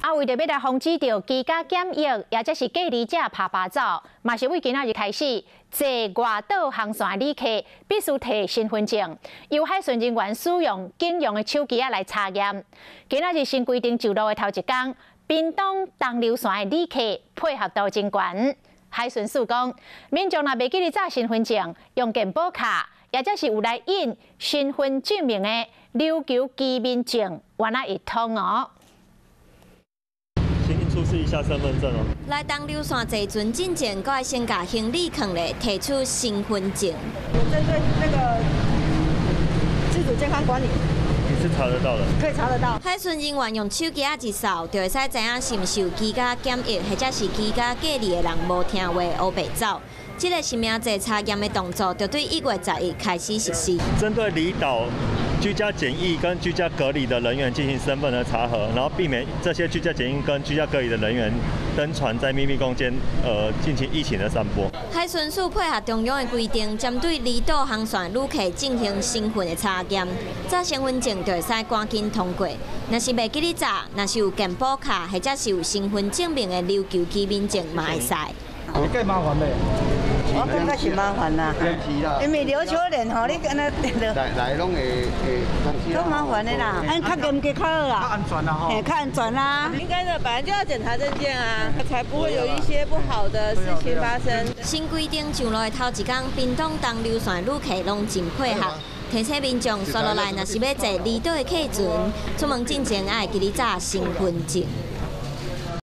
啊，為著欲來防止著居家檢疫，抑者是隔離者趴趴走，嘛是對今仔日開始，坐外島航線的旅客必須提身份證，由海巡人員使用警用的手機仔來查驗。今仔日新規定上路的頭一工，屏東東琉線的旅客配合度真懸。海巡署講，民眾若袂記得紮身份證，用健保卡，抑者是有來印身份證明的琉球居民證，原來會通哦。請您出示一下身份證哦。來東琉線坐船進前，閣愛先共行李囥咧，提出身份證。有針對那個自主健康管理，你是查得到的。可以查得到。海巡人員用手機仔一掃，就會使知影是毋是有居家檢疫或者是居家隔離的人無聽話烏白走。這個實名制查驗的動作，就對1月11開始實施。針對離島居家檢疫跟居家隔離的人員進行身份的查核，然後避免這些居家檢疫跟居家隔離的人員登船在秘密空間，進行疫情的散播。海巡署配合中央的規定，針對離島航線旅客進行身份的查驗，查身份證就會使趕緊通過。若是袂記得查，若是有健保卡或者是有身份證明的琉球居民證嘛會使。會計麻煩咧。我感覺是麻煩啦，因為琉球人吼，你敢若來來攏會會東西。足麻煩的啦，按較嚴格較好啦，較安全啦吼，嘿，較安全啦。應該的，本來就要檢查證件啊，才不會有一些不好的事情發生。新規定上路的頭一工，屏東東琉線旅客攏真配合，提醒民眾煞落來，若是欲坐離島的客船，出門進前愛記得紮身份證。